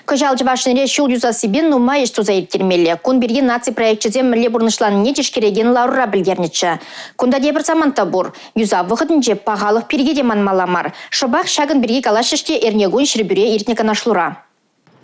Кӑҫал Чӑваш Енре ҫул юсассипе нумай ӗҫ туса ирттермелле. Кун пирки наци проекчӗсем мӗнле пурнӑҫланнине тишкерекен ларура пӗлтернӗччӗ. Кунта тепӗр самант та пур. Юсав вӑхӑтӗнче пахалӑх пирки те манмалла мар. Шӑпах ҫакӑн пирки калаҫрӗҫ те эрнекун Ҫӗрпӳре иртнӗ канашлура.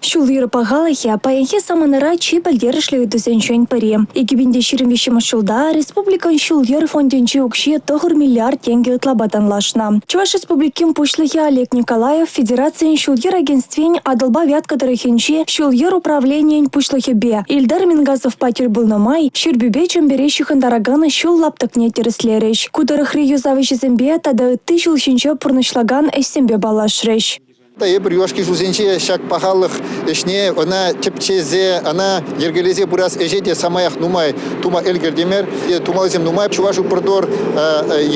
Ҫул-йӗр пахалӑхӗ паянхи саманара чи пӗлтерӗшлӗ ыйтусенчен пӗри. 2023 ҫулта республикӑн ҫул-йӗр фондӗнчи укҫи 9 миллиард тенкӗ ытлапа танлашнӑ. Чӑваш Республикин Пуҫлӑхӗ Олег Николаев Федерацин ҫул-йӗр агентствин Атӑлпа Вятка тӑрӑхӗнчи ҫул-йӗр управленийӗн пуҫлӑхӗпе Ильдар Мингазовпа тӗл пулнӑ май Ҫӗрпӳпе Чӗмпӗре ҫыхӑнтаракан ҫул лаптӑкне тӗрӗслерӗҫ. Ку тӑрӑхри юсав ӗҫӗсемпе тата ытти ҫул ҫинче пурнӑҫлакан ӗҫсемпе паллашрӗҫ. Эпир юлашки ҫулсенче ҫак пахалӑх ӗҫне ӑна тӗпчесе, ӑна йӗркелесе пырас ӗҫе те самаях нумай тума ӗлкӗртӗмӗр. Тумаллисем нумай. Чувашупрдор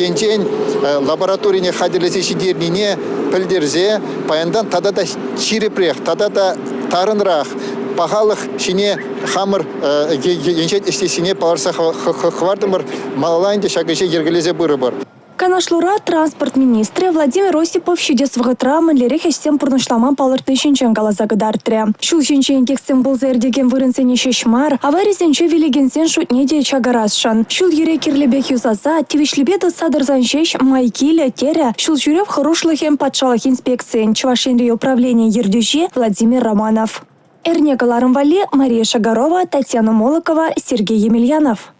енчен лабораторине хатӗрлесе ҫитернине пӗлтерсе паянтан тата та ҫирӗпрех, тата та тарӑнрах пахалӑх ҫине хамӑр енчен ӗҫлессине палӑртса хӑвартӑмӑр. Малалла ӗнтӗ ҫак ӗҫе йӗркелесе пырӑпӑр. Канашлура транспорт министрӗ Владимир Осипов ҫитес вӑхӑтра мӗнлерех ӗҫсем пурнӑҫлама палӑртни ҫинчен каласа кӑтартрӗ. Ҫул ҫинче инкексем пулса иртекен вырӑнсене ҫеҫ мар, аварисенче вилекенсен шутне те чакарасшӑн. Ҫул-йӗре кирлӗ пек юсаса, тивӗҫлипе тытса тӑрсан ҫеҫ май килӗ, терӗ ҫул ҫӳрев хӑрушлӑхӗн патшалӑх инспекцийӗн Чӑваш Енри управленийӗн ертӳҫи Владимир Романов. Эрне кӑларӑм валли Мария Шагарова, Татьяна Молокова, Сергей Емельянов.